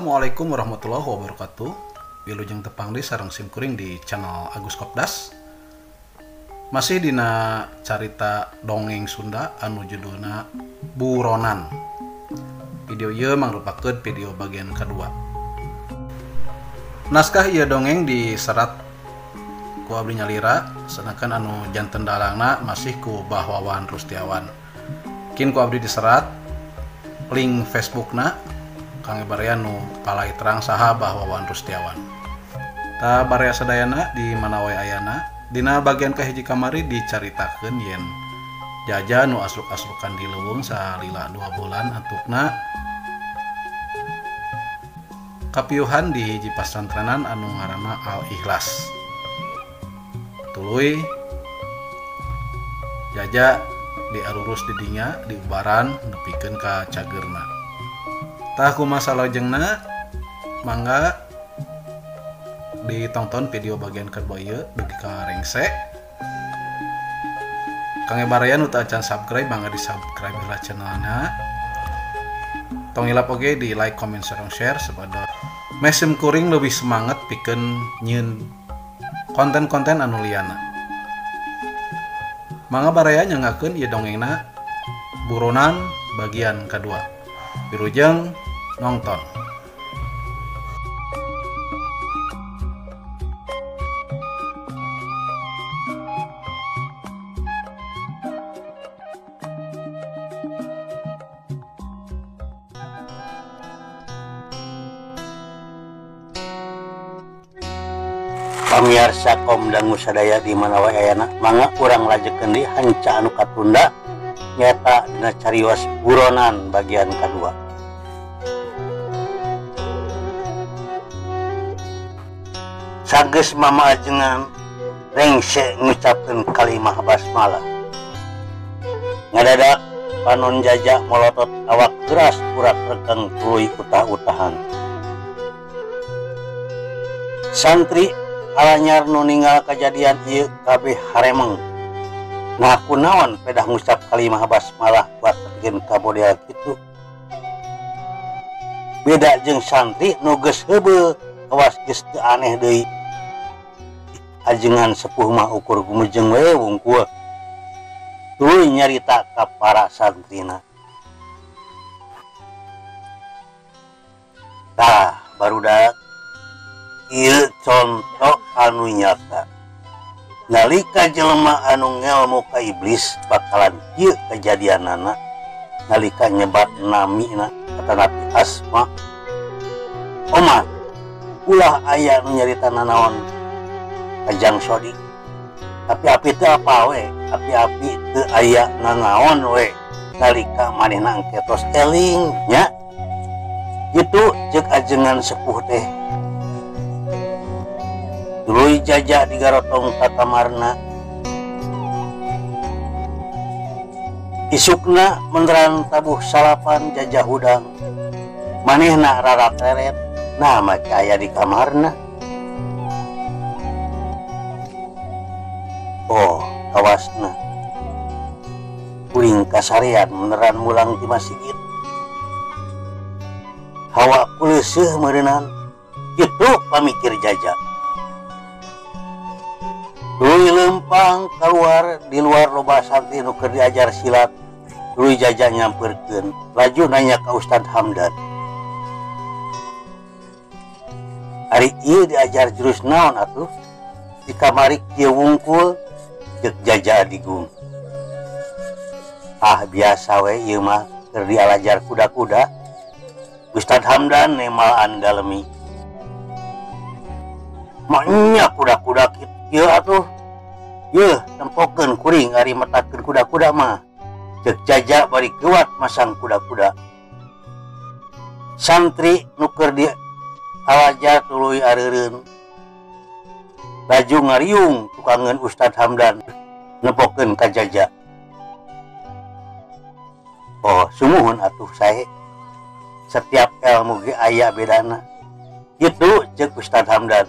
Assalamualaikum warahmatullahi wabarakatuh. Wilujeng tepang di sareng simkuring di channel Agus Kopdas. Masih dina carita dongeng Sunda anu judulna Buronan. Video ieu mangrupakeun video bagian kedua. Naskah ieu dongeng diserat ku abdi nyalira, sedangkan anu janten dalangna masih ku Bah Wawan Rustiawan. Kin ku abdi diserat link Facebookna kangge baraya nu palai terang saha Bah Wawan Rustiawan. Ta baraya sadayana di mana wae ayana, dina bagian kahiji kamari dicaritakeun yen Jaja nu asruk-asrukan di leuweung salila 2 bulan antukna kapiuhan di hiji pasantrenan anu ngaranna Al Ikhlas. Tuluy Jaja diarurus didinya diubaran nepikeun ka cageurna. Tah kumaha salajengna mangga ditonton video bagian kedua ieu dugi ka rengse. Kangge baraya nu teu acan subscribe mangga di-subscribe heula channelna. Tong hilap oge di like, comment, sareng share supados mesim kuring lebih semangat pikeun nyieun konten-konten anu liana. Mangga baraya nyanggakeun ieu dongengna Buronan bagian kedua. Wilujeng nonton. Pamiarsa Komdang sadaya di mana wae ayana, mangga urang lajekeun deui hanca anu katunda nyaeta dina carios Buronan bagian kedua. Sageus mama ajengan rengse ngucapkeun kalimah basmalah. Ngadadak panon Jaja molotot awak keras urat rekeng tuluy utah-utahan. Santri alanyar nu ninggal kejadian ieu kabeh haremeng. Nah kunaon pedah ngucap kalimah basmalah buat tepikeun ka model kitu. Beda jeung santri nu geus heubeul kawas geus teu aneh deui. Ajengan sepuh mah ukur gumejeng we wungkul. Tuluy nyarita ka para santrina. Tah barudak ieu contoh anu nyata. Nalika jelema anu ngelmu ka iblis bakalan kieu kejadianana nalika nyebat namina atanapi asma. Omat ulah aya nu nyarita nanaon kajang Sodi. Api-api teu apa we, api-api teu aya nanaon we nalika manehna engke tos eling nya. Kitu ceuk ajengan sepuh teh. Tuluy Jaja digarotong ka kamarna. Isukna meneran tabuh salapan Jaja hudang. Manehna rarat-reret, nah make aya di kamarna. Oh, kawasna. Kuring kasarean meneran mulang ti masigit. Hawa kuleuseuh meureunnan. Kitu pamikir Jaja. Tuluy lempang keluar di luar loba santri nu keur diajar silat. Tuluy Jaja nyamperkeun, laju nanya ka Ustad Hamdan. Ari ieu diajar jurus naon atuh? Di kamari kieu wungkul ceuk Jaja digung. Ah biasa we ieu mah keur dialajar kuda-kuda. Ustad Hamdan nemalaan dalemi. Maknya kuda-kuda kieu atuh. Yeuh tempokeun kuring ari metakeun kuda-kuda mah. Ceuk Jaja bari geuwat masang kuda-kuda. Santri nu keur dialajar tuluy areureun. Laju ngariung tukangeun Ustad Hamdan nempokeun ka Jaja. Oh, sumuhun atuh sae. Setiap ilmu ge aya bedana. Kitu ceuk Ustad Hamdan.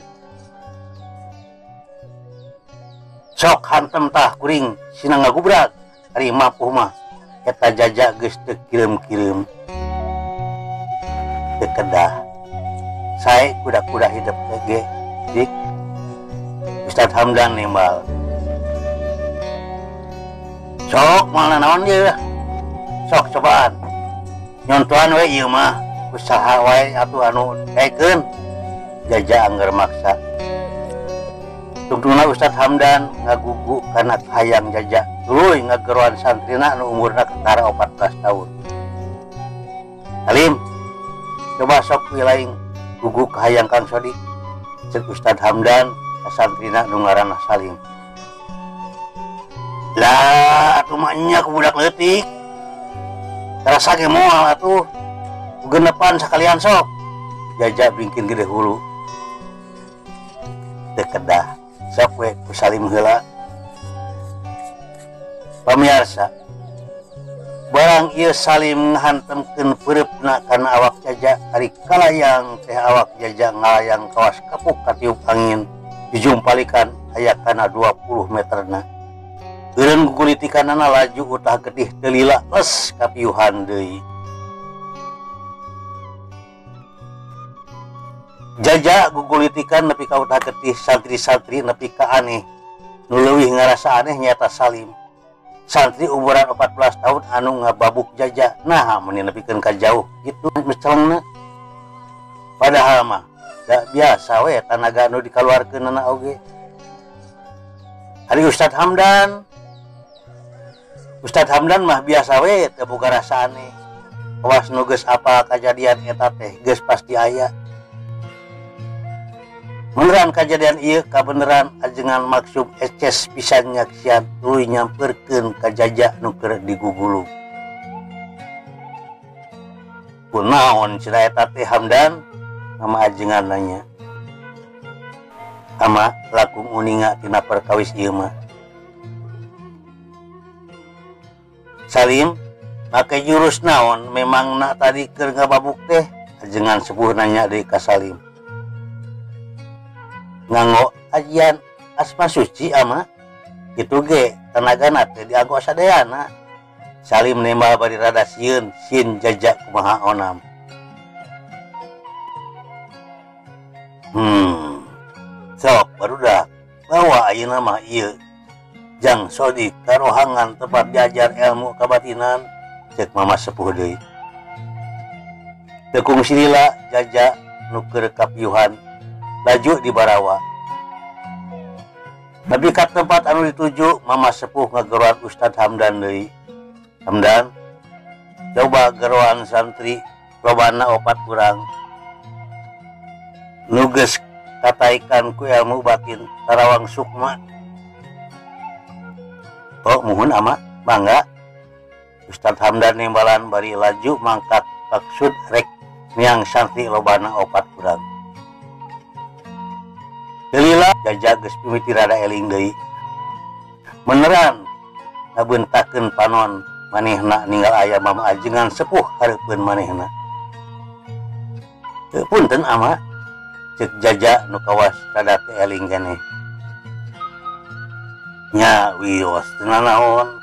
Sok hantem tah kuring sina ngagubrak ari mapuh mah eta Jaja geus teu kireum-kireum. Teu kedah. Sae kuda-kuda hidup teh ge dik. Ustad Hamdan nimbal. Sok moal naon ieu. Sok cobaan. Nyontohan we ieu mah usaha wae atuh anu daekeun. Jaja angger maksa. Tungtungna Ustad Hamdan ngagugu kana hayang Jaja tuluy ngageroan santrina anu umurna kakara 14 tahun. Salim, coba sok wilaing gugu kahayang Kang Sodik. Cek Ustad Hamdan ka santrina nu ngaranna Salim. Lah atuh mah nya ku budak leutik. Tarasa ge moal atuh. Genepan sakalian sok. Jaja bingkin gede hulu. Teu kedah. Sok we ku Salim heula. Pamiarsa, barang ieu Salim ngahantemkeun peureupna kana awak Jaja ari kalayang teh awak Jaja ngalayang kawas kapuk katiup angin dijumpalikan aya kana 20 meterna. Eureun gugulitikanana laju utah getih teu lila les kapiuhan deui. Jaja gugulitikan nepi ka utah getih santri-santri nepi ka aneh. Nu leuwih ngarasa aneh nyaeta Salim. Santri umuran 14 tahun anu ngababuk Jaja. Nah, meuni nepikeun ka jauh gitu mecelengna. Padahal mah da biasa we tanaga anu dikaluarkeunana oge. Ari Ustad Hamdan. Ustad Hamdan mah biasa we teu boga rasa aneh. Awas nu geus apal kajadian eta teh geus pasti aya. Beneran kajadian ieu kabeneran ajengan maksum eces pisan nyaksian tuluy nyamperkeun ka Jaja nu keur digugulung. Kunaon cenah eta teh Hamdan? Mama ajengan nanya. Ama langkung uninga tina perkawis ieu mah. Salim, make jurus naon memang nak tadi keur ngababuk teh? Ajengan sepuh nanya deui ka Salim. Nganggo ajian asma suci ama kitu ge tenagana teh dianggo sadayana. Salim nembal bari rada sieun sieun Jaja kumaha onam. Sok barudak bawa ayeuna mah ieu jang Sodik karohangan tempat diajar ilmu kabatinan cek mama sepuh deui. Teu kungsi lila Jaja nu keur kapiuhan laju di barawa. Tapi ka tempat anu dituju mama sepuh ngageroan Ustad Hamdan deui. Hamdan, coba geroan santri lobana opat kurang. Nu geus kataikan ku ilmu batin tarawang sukma. Oh muhun ama mangga. Ustad Hamdan nimbalan bari laju mangkat maksud rek miang santri lobana opat kurang. Lila Jaja geus mimiti rada eling deui. Meneran ngabeuntakeun panon manehna ninggal aya mama ajengan sepuh hareupeun manehna. Teu punten ama cek Jaja nu kawas rada teu eling keneh. Nya wios teu nanaon.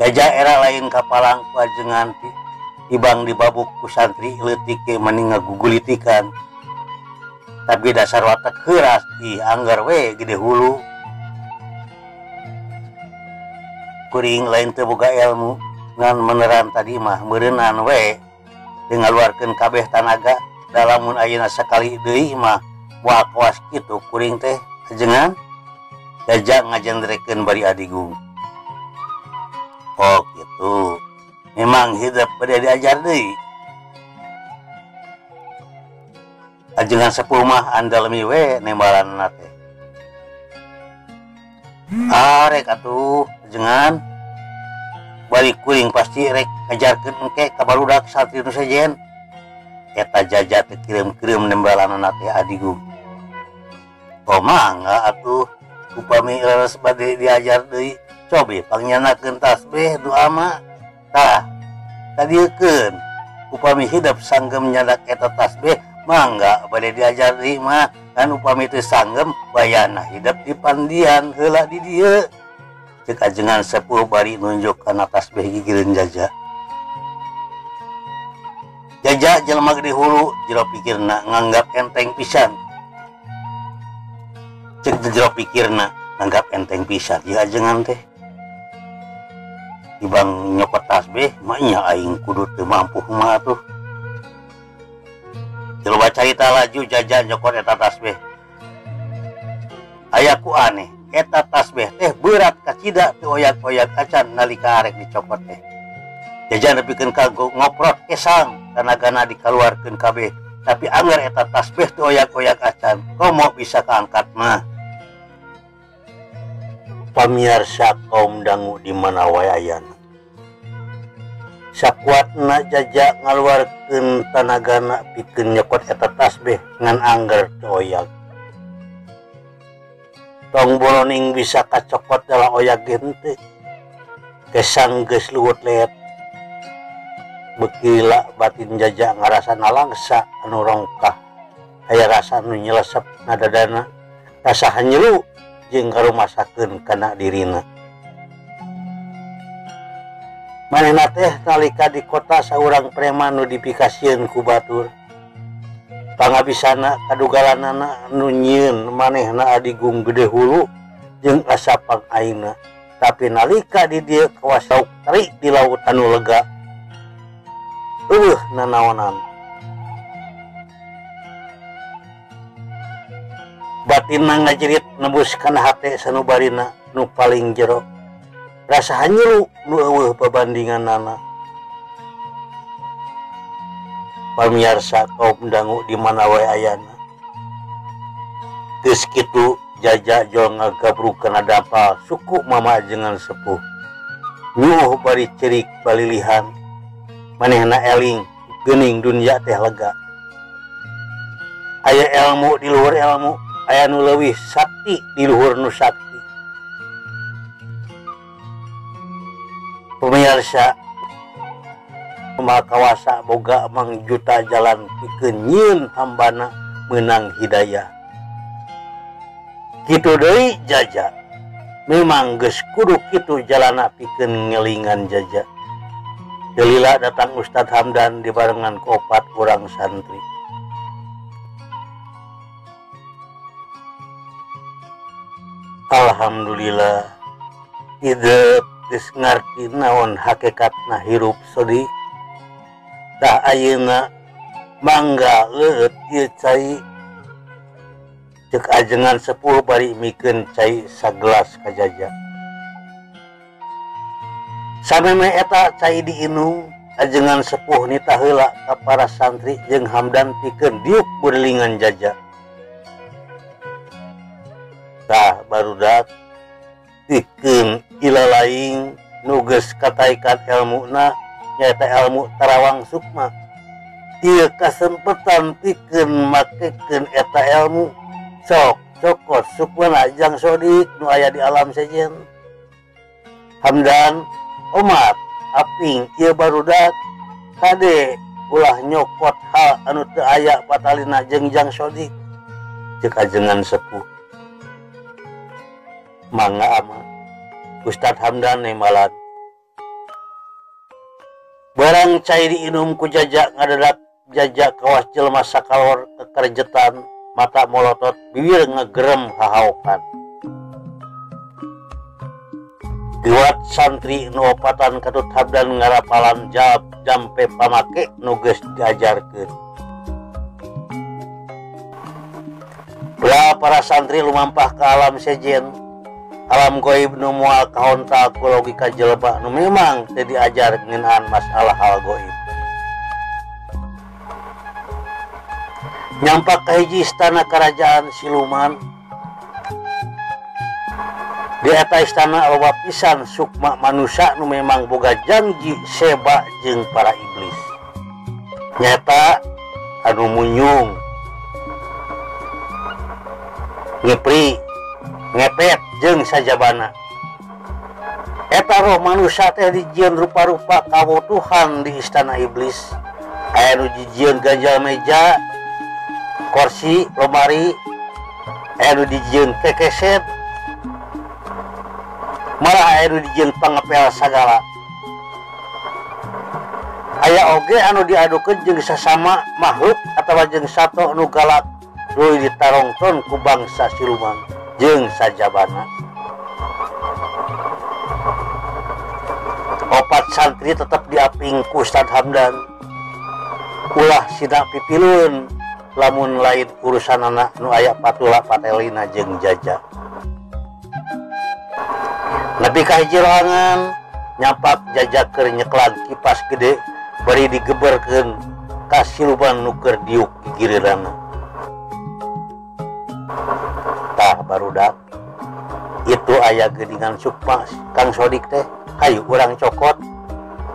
Jaja era lain kapalang ku ajengan tibang dibabuk ku santri leutik ge mending ngagugulitikan. Tapi dasar watak heuras di anggar we gede hulu. Kuring lain teu boga ilmu ngan meneran tadi mah meureunnan we teu ngaluarkeun kabeh tanaga da lamun ayeuna sakali deui mah moal kawas kitu kuring teh ajengan. Jaja ngajendrekeun bari adigung. Oh gitu. Memang hidup bade diajar deui. Ajengan sepuh mah andalmi we nembalanna teh. Arek atuh ajengan. Bari kuring pasti rek ngajarkeun engke ka barudak santri nu sejen. Eta Jaja teh kirim-kirim nembalanna teh adigung. Oh mangga atuh upami leres bade diajar deui cobi pangnyandakeun tasbih doa mah. Tah kadieukeun upami hidup sanggem nyandak eta tasbih mangga bade diajar deui mah kan upami teu sanggem bayana hidup di pandian heula di dieu. Cek ajengan sepuh bari nunjuk kana tasbih gigireun Jaja. Jaja jelema gede hulu jero pikirna nganggap enteng pisan. Cek jero pikirna nganggap enteng pisan ieu ajengan teh. Ibang nyokot tasbih mah nya aing kudu teu mampu kumaha atuh. Coba carita laju jaja nyokot eta tasbih. Aya ku aneh, eta tasbih teh berat kacida teu oyak-oyak acan nalika arek dicokot teh. Jaja nepikeun ka ngoprot kesang tanagana dikaluarkeun kabeh, tapi anger eta tasbih teu oyak-oyak acan, komo bisa kaangkat mah. Pamiarsa kaum dangu di mana wae ayana. Sakuatna jaja ngaluarkeun tanagana pikeun nyokot eta tasbih ngan angger teu oyak. Tong boloning bisa kacokot dalam oyak gente. Kesang geus luwut leet. Bekila batin jaja ngarasa nalangsa anu rongkah. Aya rasa anu nyelesep nadadana. Rasa hanyelu jeung karumasakeun kana dirina. Manehna teh nalika di kota saurang preman nu dipikasieun ku batur. Pangabisana kadugalanana nu nyieun manehna adigung gede hulu jeung asa pangaina. Tapi nalika di dieu kawas lauk teri di laut anu lega. Eueuh nanaonan. Batinna ngajerit nembus kana hate sanubarina nu paling jero. Rasa hanyelu nu eueuh pabandinganana. Pamiarsa kaum dangu di mana wae ayana. Geus kitu jaja jol ngagabrug kana dampal suku mama ajengan sepuh. Nyuh bari cerik balilihan. Manehna eling geuning dunya teh lega. Aya ilmu di luhur ilmu, aya nu leuwih sakti di luhur nu sakti. Pemirsa Maha Kawasa boga mangjuta jalan pikeun nyieun hambana meunang hidayah. Kitu deui jaja. Memang geus kudu kitu jalana pikeun ngelingan jaja. Delila datang Ustadz Hamdan dibarengan ku opat urang santri. Alhamdulillah hidup geus ngarti naon hakikatna hirup sodi. Tah ayeuna mangga leueut ieu cai. Ceuk ajengan sepuh bari mikeun cai sagelas ka jaja. Sameme eta cai diinum, ajengan sepuh nitah heula ka para santri jeung Hamdan pikeun diuk burilingan jaja. Tah barudak pikeun ilalaing nu geus kataikan elmuna nyaeta ilmu Tarawang Sukma. Ieu kasempetan pikeun makekeun eta ilmu sok cokot sukmana jang sodik nu aya di alam sejen. Hamdan omat aping ieu barudak kade ulah nyokot hal anu teu aya patalina jeung jang sodik. Ceuk ajengan sepuh. Mangga ama Ustadz Hamdan nemalat. Barang cai diinum ku jaja ngadadak jaja kawas jelema sakalor kekerjetan mata molotot bibir ngegerem hahaokan. Diwat santri nu opatan katut Hamdan ngarapalan jawab jampe pamake nu geus diajarkeun. Bela para santri lumampah ke alam sejen, alam goib nu moal kahontal ku logika jelema nu memang teu diajar ngeunaan masalah hal goib. Nyampak ka hiji istana kerajaan siluman. Di eta istana loba pisan sukma manusia nu memang boga janji seba jeung para iblis. Nyata anu munyung, ngepri, ngepet jeung sajabana. Eta roh manusia teh dijieun rupa-rupa kawutuhan di istana iblis. Aya nu dijieun ganjal meja, kursi, lemari, aya nu dijieun kekeset, malah aya nu dijieun pangepel sagala. Aya oge anu diadukeun jeung sasama makhluk atawa jeung sato nu galak tuluy ditarongton ku bangsa siluman jeung sajabana. Opat santri tetep diaping ku Ustad Hamdan. Ulah sina pipilueun lamun lain urusanana nu aya patula patelina jeung Jaja. Nepi ka hiji roangan nyampak Jaja keur nyeklan kipas gede bari digeberkeun ka siluman nu keur diuk gigiriranna. Tah barudak itu aya geuningan sukma Kang Sodik teh, hayu urang cokot,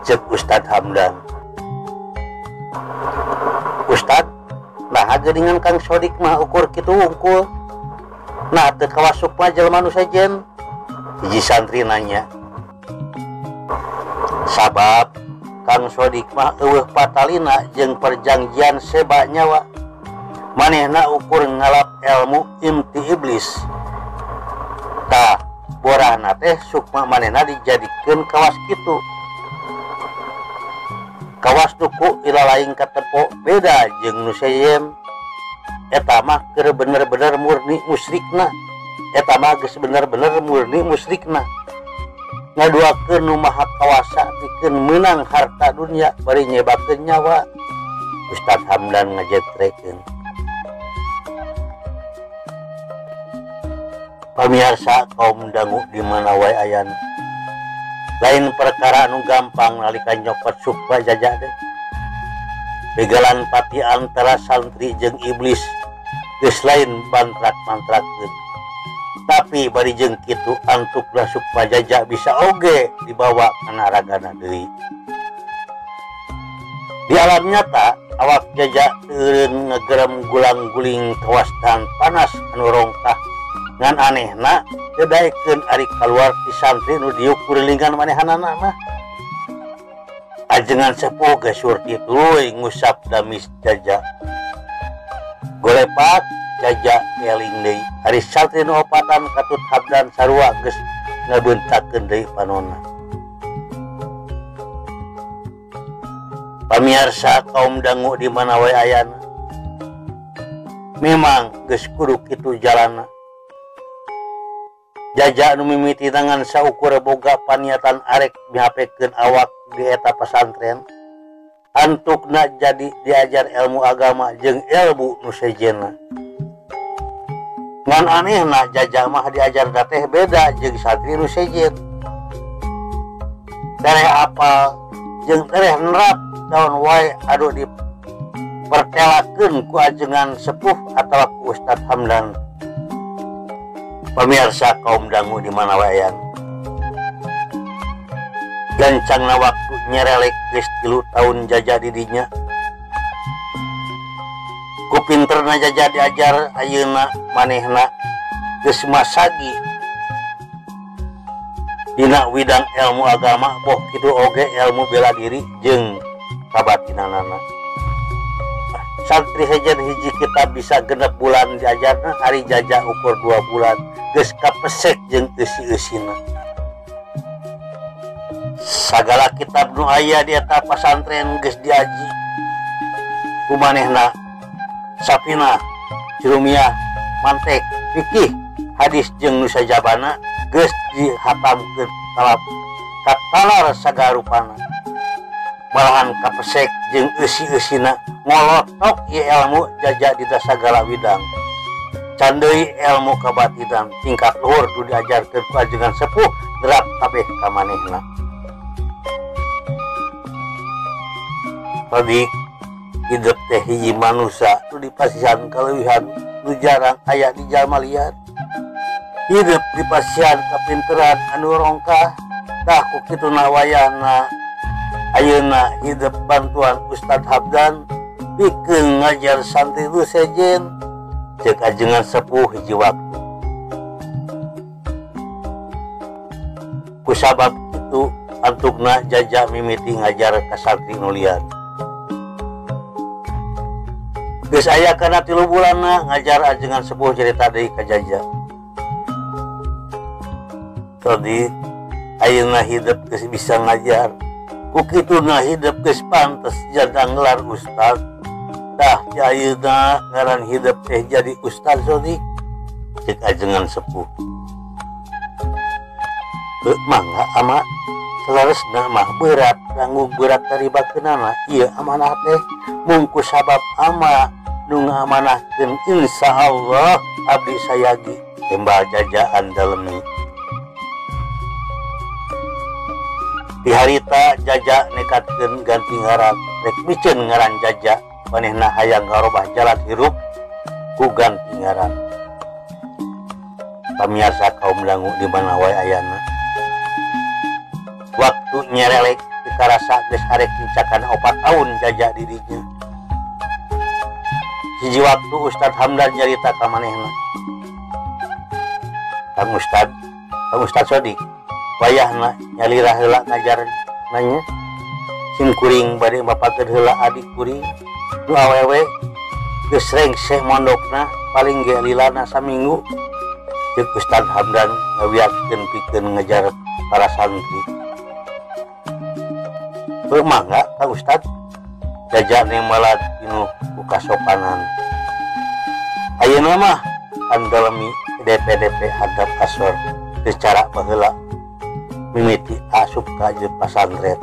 ceuk Ustad Hamdan. Ustad, nah geuningan Kang Sodik mah ukur kitu wungkul. Nah teu kawas sukma jelema nu sejen. Hiji santri nanya. Sabab Kang Sodik mah eueuh patalina jeung perjanjian seba nyawa. Manehna ukur ngalap ilmu inti iblis. Tah borahna teh sukma manehna dijadikeun kawas kitu. Kawas duku ilalaing katepo beda jeung nu sejen. Eta mah keur bener-bener murni musyrikna. Eta mah geus bener-bener murni musyrikna. Ngaduakeun nu maha kawasa pikeun meunang harta dunia bari nyebakeun nyawa. Ustad Hamdan ngajetrekeun. Pamiarsa kaum dangu di mana wae ayana. Lain perkara anu gampang nalika nyokot sukma Jaja teh. Begalan pati antara santri jeung iblis geus lain bantrak-mantrakeun. Tapi bari jeung kitu antukna sukma Jaja bisa oge dibawa kana ragana deui. Di alam nyata awak Jaja teureun ngegerem gulang-guling kawastahan panas anu rongkah. Ngan anehna teu daekeun ari kaluar ti santri nu diuk kurilingan manehanana mah. Ajengan sepuh ge surti tuluy ngusap damis Jaja. Golepat Jaja eling deui. Ari santri nu opatan katut Hamdan sarua geus ngabeuntakeun deui panonna. Pamiarsa kaum dangu di mana wae ayana. Memang geus kudu kitu jalana. Jaja nu mimiti tangan saukur boga paniatan arek mihapekeun awak di eta pesantren. Antukna jadi diajar ilmu agama jeung ilmu nu sejenna. Ngan anehna Jaja mah diajar teh beda jeung santri nu sejen. Tereh apal jeung tereh nerap naon wae anu dipertelakeun ku ajengan sepuh atawa ku Ustad Hamdan. Pemirsa kaum dangu di mana wae ayana. Gancangna waktu nyerelek geus 3 tahun Jaja di dinya. Ku pinterna Jaja diajar ayeuna manehna geus masagi dina widang ilmu agama boh kitu oge ilmu bela diri jeung kabatinanana. Santri sejen hiji kitab bisa 6 bulan diajarna, ari Jaja ukur 2 bulan geus kapesek jeung eusi-eusina. Sagala kitab nu aya di eta pasantren geus diaji ku manehna. Sapina, Jurumiah, mantek, fikih, hadis jeung nu sajabana geus dihatamkeun kalap katalar sagarupana. Malahan kapesek jeung eusi-eusina ngolotok ieu ilmu Jaja dina sagala widang. Can deui ilmu kabatinan tingkat luhur nu diajarkeun ku ajengan sepuh nerap kabeh ka manehna. Tadi hidup teh hiji manusia nu dipasihan kaleuwihan nu jarang aya di jalma liar. Hidup dipasihan kapinteran anu rongkah tah ku kituna wayahna. Ayeuna hidup bantuan Ustad Hamdan pikeun ngajar santri nu sejen ceuk ajengan sepuh hiji waktu. Kusabab kitu antukna Jaja mimiti ngajar ka santri nu liar. Geus aya kana 3 bulanna ngajar ajengan sepuh cerita deui ka Jaja. Tadi ayeuna hidup geus bisa ngajar. Ku kituna hidup geus pantes jadang gelar ustad. Tah ti ayeuna ngaran hidup teh jadi Ustad Sodik. Cek ajengan sepuh. Heuh mangga ama saleresna mah berat ranggu berat taribakeunana ieu amanah teh mung ku sabab ama nu ngamanahkeun insyaallah abdi sayagi tembal jajaan dalemi. Di harita jaja nekatkeun ganti ngaran rek miceun ngaran jaja manehna hayang ngarobah jalan hirup ku ganti ngaran. Pamiarsa kaum dangu di mana wae ayana. Waktu nyerelek dikarasa geus arek nincakan 4 tahun jaja di dinya. Hiji waktu Ustad Hamdan nyarita ka manehna. Kang Ustad Sodik wayahna nyalira heula ngajar nanya sim kuring bade mapakeun heula adik kuring nu awewe geus rengseh mondokna paling ge lilana saminggu. Ceuk Ustad Hamdan ngawiatkeun pikeun ngajar para santri. Heuh mangga Kang Ustad jajane malad pinuh ku kasopanan. Ayeuna mah andalemi DPDP hadap asor secara baheula mimiti asup ka pasantren.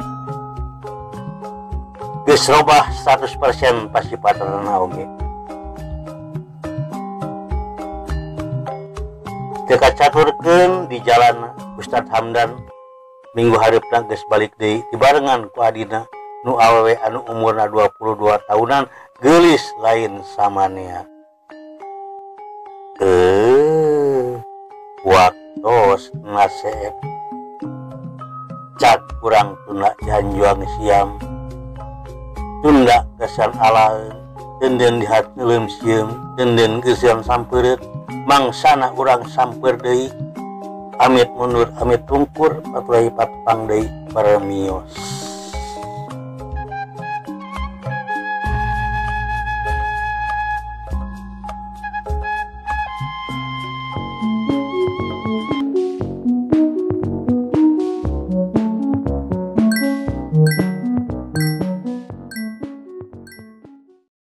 Geus robah 100% pasipatanana oge. Teu kacaturkeun di jalan Ustad Hamdan minggu hareupna geus balik deui dibarengan ku adina nu awewe anu umurna 22 tahunan geulis lain samanea. Waktos nasep cak kurang tunda janjuang siam tunda kesan alaeun denden dihat neuleum sieum denden geuseun sampeureut mangsana urang samper deui amit mundur amit tungkur patuhi patpang deui paramios.